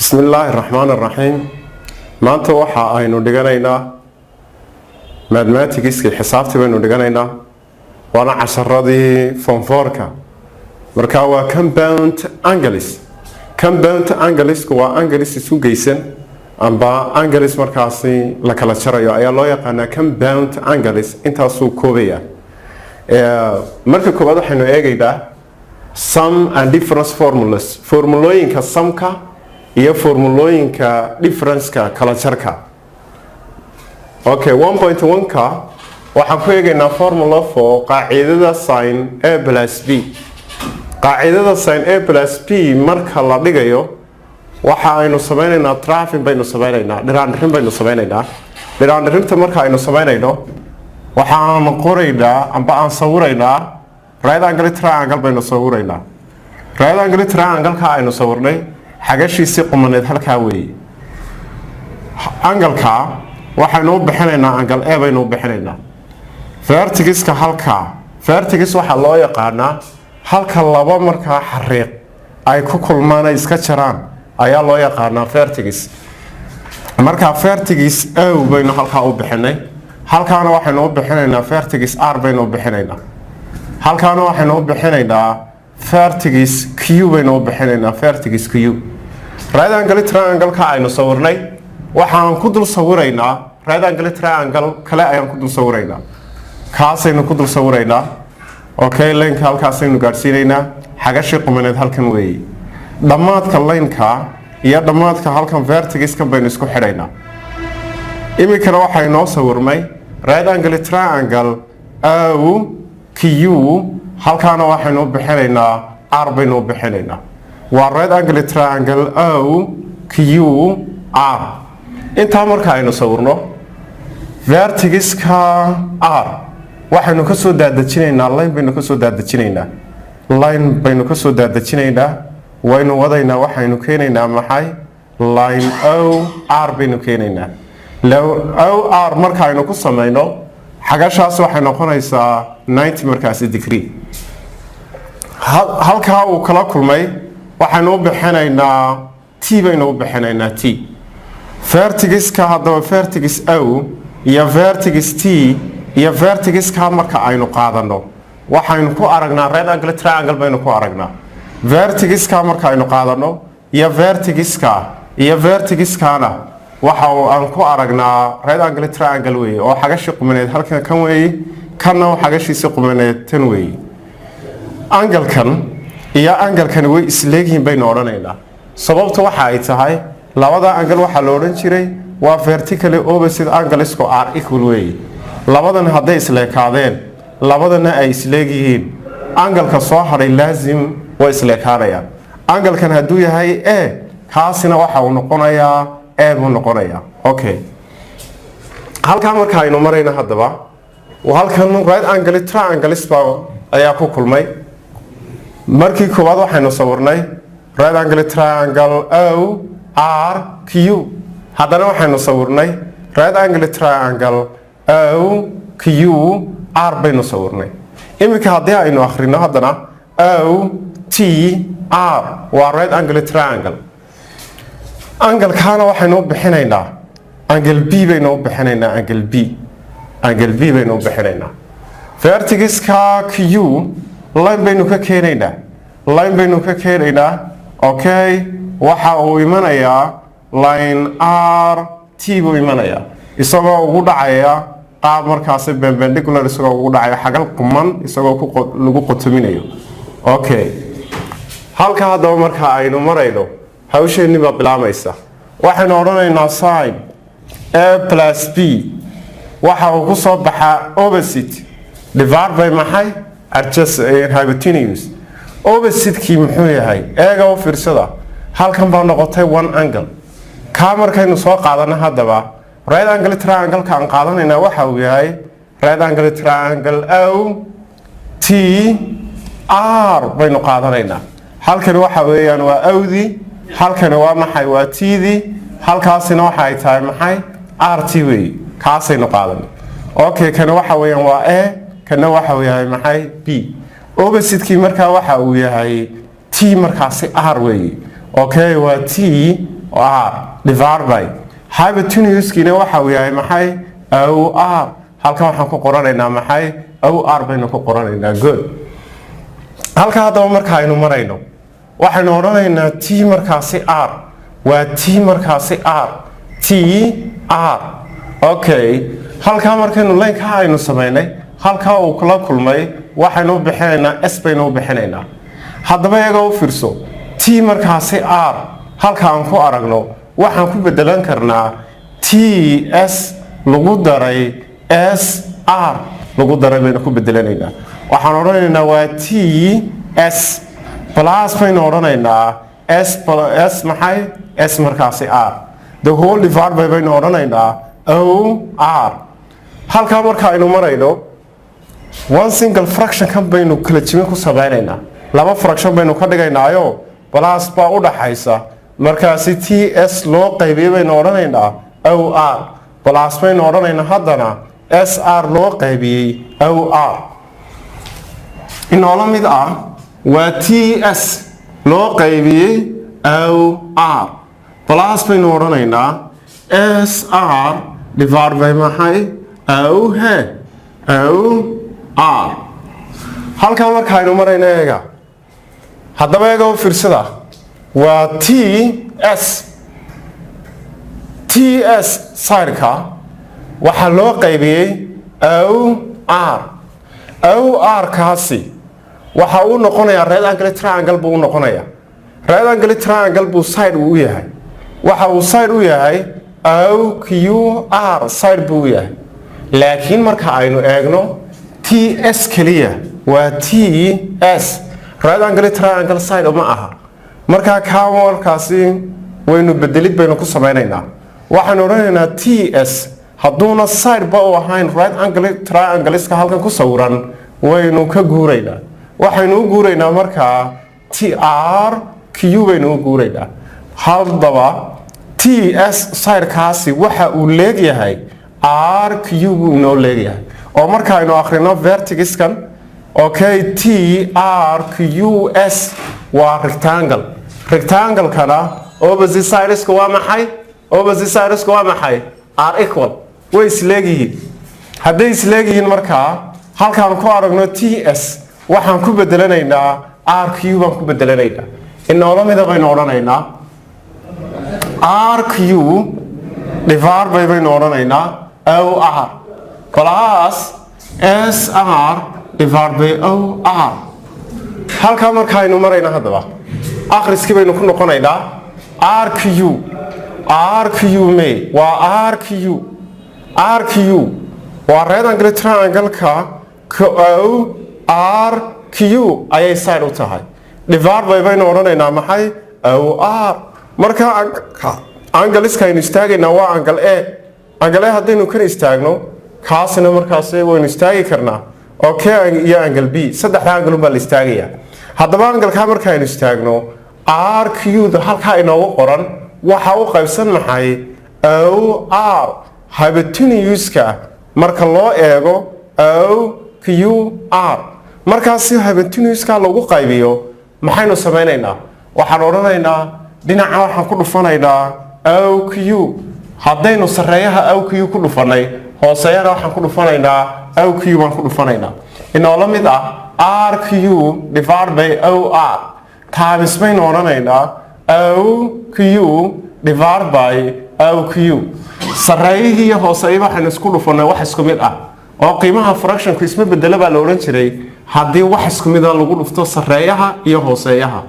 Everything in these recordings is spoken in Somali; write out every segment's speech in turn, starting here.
Bismi illaahi raxmaan raxiim. Maanta waxa aynu dhiganaynaa mathematicskii, xisaabtii baynu dhiganaynaa, waana casharadii form fourka. Marka waa compound angles. Compound anglesku waa angles isu geysan amba angles markaasi la kala jarayo ayaa loo yaqaanaa compound angles. Intaasuu koobaya. Marka koowaad waxaynu eegaynaa sum and difference formulas, formulooyinka sumka iyo formulooyinka differenceka, kala jarka. Okay, 1.1ka waxaan ku eegaynaa formula for qaacidada sin A plus B. Qaacidada sin A plus B marka la dhigayo, waxa aynu sameynaynaa drawing baynu sameynaynaa, dhiraandhirin baynu sameynaynaa. Dhiraandhirinta marka aynu sameynayno, waxaan qoraynaa amba aan sawiraynaa right angle triangle baynu sawiraynaa. Right angle triangle-ka aynu sawirnay, xagashiisii qumaneed halkaa weeye. Angleka waxaynu u bixinaynaa angle A baynu u bixinaynaa. Vertexiska halkaa, vertex waxaa loo yaqaanaa halka laba markaa xariiq ay ku kulmaan, ay iska jaraan ayaa loo yaqaanaa vertex. Markaa vertex O baynu halkaa u bixinay, halkaana waxaynu u bixinaynaa vertex R baynu u bixinaynaa, halkaana waxaynu u bixinaynaa vertex Q baynu u bixinaynaa, vertex Q. Right angle triangle-ka aynu sawirnay waxaan ku dul sawiraynaa right angle triangle kale ayaan ku dul sawiraynaa, kaasaynu ku dul sawiraynaa. Okay, lineka halkaasaynu gaadhsiinaynaa. Xagashii qumaneed halkan weeye. Dhammaadka lineka iyo dhammaadka halkan vertexkan baynu isku xidhaynaa. Iminkana waxaa inoo sawirmay right angle triangle O Q. Halkaana waxaynu u bixinaynaa R baynu u bixinaynaa. Waa right angle triangle O Q R. Intaa marka aynu sawirno, vertexiska R waxaynu ka soo daadejinaynaa line baynu ka soo daadejinaynaa, line baynu ka soo daadejinaynaa. Waynu wadaynaa, waxaynu keenaynaa maxay? Line O R baynu keenaynaa. O R marka aynu ku samayno, xagashaas waxay noqonaysaa 90 markaasi degree. Halkaa uu kala kulmay waxaynu u bixinaynaa T baynu u bixinaynaa, T. Vertexiska haddaba, vertex O iyo vertex T iyo vertexiska marka aynu qaadano, waxaynu ku aragnaa right angle triangle baynu ku aragnaa. Vertexiska marka aynu qaadano iyo vertexiska iyo vertexiskana, waxa uu aan ku aragnaa right angle triangle weeye, oo xagashii qumaneed halkan kan weeye, kanna xagashiisii qumaneed tan weeye. Anglekan iyo anglekani way isleegyihiin baynu odhanaynaa. Sababta waxa ay tahay, labada angle waxaa la odhan jiray waa vertically opposite anglesko are equal weeye. Labadan hadday isleekaadeen, labadana ay isleegyihiin, angleka soo hadhay laazim way isleekaanayaan. Anglekan hadduu yahay A, kaasina waxa uu noqonayaa A buu noqonayaa. Okay, halkaa marka aynu marayno haddaba, halkan right angle triangles baa ayaa ku kulmay. Markii koowaad waxaynu sawirnay right angle triangle O R Q. Haddana waxaynu sawirnay right angle triangle O Q R baynu sawirnay. Iminka haddii aynu akhrino haddana, O T R waa right angle triangle. Anglekaana waxaynu u bixinaynaa angle B baynu u bixinaynaa, angle B, angle B baynu u bixinaynaa. Vertexiska Q line baynu ka keenaynaa, line baynu ka keenaynaa. Okay, waxa uu imanayaa line R T buu imanayaa, isagoo ugu dhacaya qaab markaasi perpendicular, isagoo ugu dhacaya xagal quman, isagoo lagu qotominayo. Okay, halka haddaba marka aynu marayno, hawsheenni baa bilaamaysa. Waxaynu odhanaynaa sin A plus B waxa uu ku soo baxaa opposite divide by maxay? Hypotenuse. Opposite-kii muxuu yahay? Eega, u fiirsada, halkan baa noqotay one angle. Kaa markaynu soo qaadano haddaba, right angle triangle-ka aan qaadanaynaa waxa uu yahay right angle triangle O T R baynu qaadanaynaa. Halkani waxa weeyaan waa O-dii, halkani waa maxay? Waa T-dii. Halkaasina waxa ay tahay maxay? R T weeye. Kaasaynu qaadanay. Okay, kani waxa weeyaan waa A, kana waxa uu yahay maxay? B. Opposite-kii markaa waxa uu yahay T markaasi R weeye. Okay, waa T R divided by hypotenuse-kiina waxa uu yahay maxay? O R. Halkan waxaan ku qoranaynaa maxay? O R baynu ku qoranaynaa. Good. Halka haddaba marka aynu marayno, waxaynu odhanaynaa T markaasi R waa T markaasi R, T R. Okay, halkaa markaynu line-ka aynu samaynay, halkaa uu kula kulmay waxaynu u bixinaynaa S baynu u bixinaynaa. Haddaba iyagoo u fiirso, T markaasi R halka aan ku aragno waxaan ku bedelan karnaa T S lagu daray S R lagu daray baynu ku bedelanaynaa. Waxaan odhanaynaa waa T S plus baynu odhanaynaa S S maxay? S markaasi R, the whole divided by baynu odhanaynaa O R. Halkaa marka aynu marayno, one single fraction kan baynu kala jibin ku samaynaynaa. Laba fraction baynu ka dhigaynaayo, plus baa u dhaxaysa. Markaasi T S loo qaybiyey baynu odhanaynaa O R, plus baynu odhanaynaa haddana S R loo qaybiyey O R. Inoola mid ah waa T S loo qaybiyey O R, plus baynu odhanaynaa S R divided by maxay? O h O R. Halkaa markaaynu marayno, eega haddaba, eega u fiirsada, waa T S. T S side-ka waxaa loo qaybiyey O R. O R kaasi waxa uu noqonayaa right angle triangle buu u noqonayaa. Right angle triangle buu side uu u yahay. Waxa uu side u yahay O Q R side buu u yahay. Laakiin marka aynu eegno T S keliya, waa T S, right angle triangle side ma aha. Markaa kaa markaasi waynu bedelid baynu ku samaynaynaa. Waxaynu odhanaynaa T S hadduuna sideba u ahayn right angle triangleska halkan ku sawiran, waynu ka guuraynaa. Waxaynu u guuraynaa markaa T R Q baynu u guuraynaa. Haddaba T S sidekaasi waxa uu leegyahay R Q buu inoo leegyahay, oo markaaynu akhrino vertexkan, okay, T R Q S waa rectangle. Rectangle-kana opposite sideska waa maxay? Opposite sideska waa maxay? Are equal, way isleegyihiin. Hadday isleegyihiin, markaa halkaan ku aragno T S waxaan ku bedelanaynaa R Q baan ku bedelanaynaa. Inoola mida baynu odhanaynaa R Q divided by baynu odhanaynaa O R plus S R divided by O R. Halkaa markaaynu marayna, haddaba akhriskii baynu ku noqonaynaa. R Q, R Q me waa R Q. R Q waa right angle triangle-ka O R Q ayay side u tahay. Divide by baynu odhanaynaa maxay? O R. Marka angleska aynu istaagaynaa waa angle A. Angle A haddaynu kan istaagno, kaasina markaasi waynu istaagi karnaa oo K iyo angle B, saddexda angle baa la istaagayaa. Haddaba angle-kaa markaaynu istaagno, R Q da halkaa inoogu qoran waxa u qaybsan maxay? O R. Hypotenuse-ka marka loo eego O Q R, markaas si hypotenuse-ka lagu qaybiyo, maxaynu samaynaynaa? Waxaan odhanaynaa dhinaca waxaan ku dhufanaynaa O Q. Haddaynu sarreeyaha O Q ku dhufanay, hooseeyana waxaan ku dhufanaynaa O Q baan ku dhufanaynaa. Inoola mid ah R Q divided by O R times baynu odhanaynaa O Q divided by O Q. Sarreeyihii iyo hooseeyihii waxaynu isku dhufanay wax isku mid ah, oo qiimaha fractionku isma bedelo baa la odhan jiray haddii wax isku mida lagu dhufto sarreeyaha iyo hooseeyaha.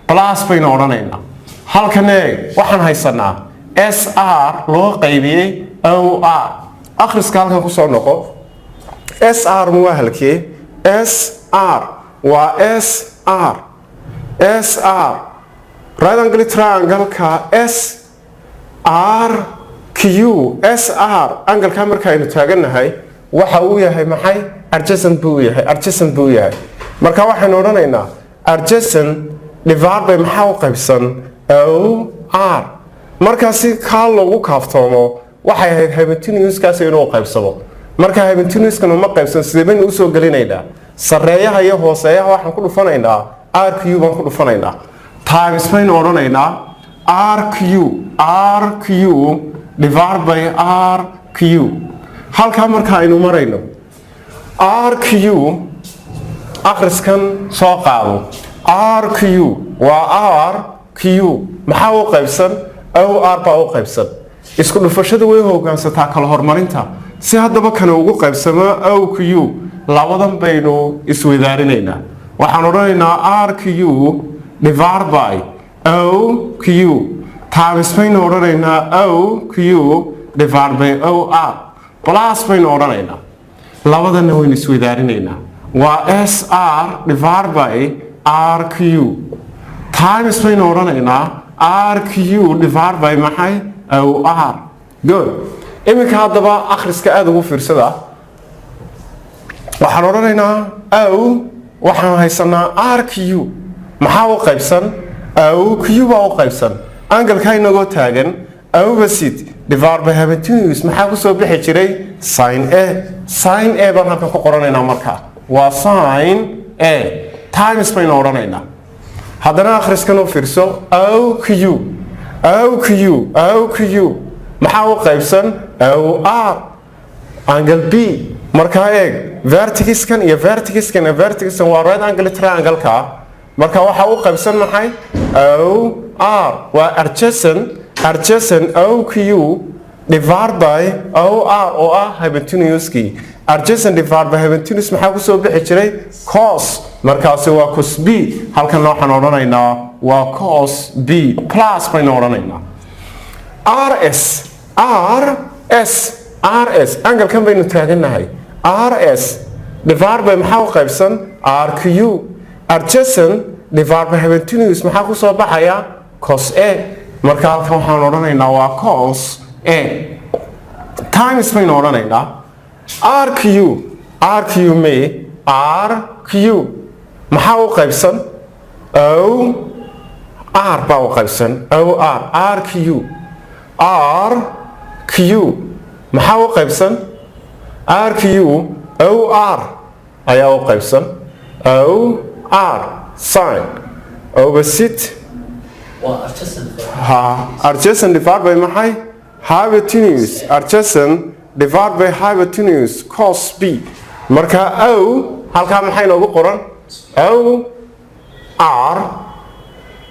Plus baynu odhanaynaa. Halkan eeg, waxaan haysanaa S R loo qaybiyey O R. Akhriska halkan kusoo noqo. S R waa halkee? S R waa S R. S R right angle triangle-ka S R Q S R, angle-ka markaaynu taagannahay waxa uu yahay maxay? Adjacent buu yahay, adjacent buu yahay. Marka waxaynu odhanaynaa adjacent divide by maxaa u qaybsan? O R. Markaasi kaa loogu kaaftoomo, waxay ahayd hypotenuse-kaasi inuu qaybsamo. Marka hypotenuse-kan uma qaybsan, sidee baynu usoo gelinaynaa? Sarreeyaha iyo hooseeyaha waxaan ku dhufanaynaa R Q baan ku dhufanaynaa. Times baynu odhanaynaa RQ, RQ divided by RQ. Halkaa marka aynu marayno, RQ akhriskan soo qaado. RQ waa RQ, maxaa u qaybsan? OR baa u qaybsan. Isku dhufashada way hogaansataa kala horumarinta. Si haddaba kana ugu qaybsamo OQ, labadan baynu isweydaarinaynaa. Waxaan odhanaynaa RQ divided by OQ times baynu odhanaynaa OQ divided by OR plus baynu odhanaynaa. Labadana waynu isweydaarinaynaa, waa SR divided by RQ times baynu odhanaynaa RQ divided by maxay? OR. Good. Iminka haddaba akhriska aada ugu fiirsada. Waxaan odhanaynaa O, waxaan haysanaa RQ, maxaa u qaybsan? OQ baa u qaybsan. Angle-ka inagoo taagan, opposite divided by hypotenuse maxaa kusoo bixi jiray? Sin A. Sin A baan halkan ku qoranaynaa. Markaa waa sin A times baynu odhanaynaa. Haddana akhriskan u fiirso. OQ, OQ, OQ maxaa u qaybsan? OR. Angle B markaa eeg, vertexkan iyo vertexkan iyo vertexkan waa right angle triangle-ka. Marka waxaa u qaybsan maxay? OR. Waa adjacent OQ divided by OR oo ah hypotenuse-kii. Adjacent divided by hypotenuse maxaa kusoo bixi jiray? Cos. Markaasi waa cos B. Halkan waxaan odhanaynaa waa cos B plus baynu odhanaynaa. RS, RS, RS, angle-kan baynu taagannahay. RS divided by maxaa u qaybsan? RQ. Adjacent divided by hypotenuse maxaa kusoo baxaya? Cos A. Marka halkan waxaan odhanaynaa waa cos A times baynu odhanaynaa RQ, RQ may RQ maxaa u qaybsan? OR baa u qaybsan. OR, RQ, RQ maxaa u qaybsan? RQ, OR ayaa u qaybsan. OR sin opposite Waa adjacent. Ha, adjacent divided by maxay? Hypotenuse. Adjacent divided by hypotenuse, cos B. Marka O halkaa maxay noogu qoran? OR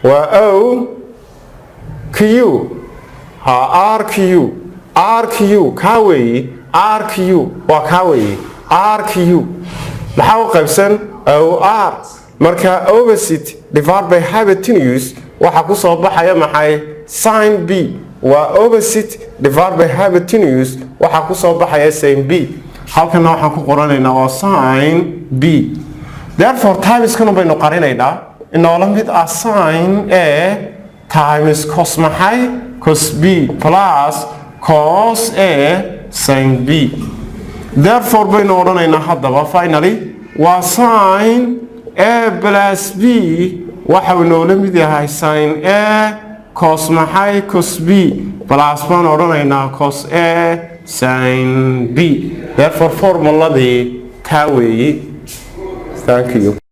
waa OQ. Ha, RQ, RQ kaa weeyi. RQ waa kaa weeyi. RQ maxaa u qaybsan? OR. Marka opposite divided by hypotenuse waxaa ku soo baxaya maxay? Sin B. Waa opposite divided by hypotenuse, waxaa ku soo baxaya sin B. Halkana waxaan ku qoranaynaa waa sin B. Therefore timeskan baynu qarinaynaa, inoola mid ah sin A times cos maxay? Cos B plus cos A sin B. Therefore baynu odhanaynaa haddaba finally waa sin A plus B waxa uu inoola mid yahay sin A cos maxay? Cos B plus baan odhanaynaa cos A sin B. Therefore formuladii taa weeyi. Thank you.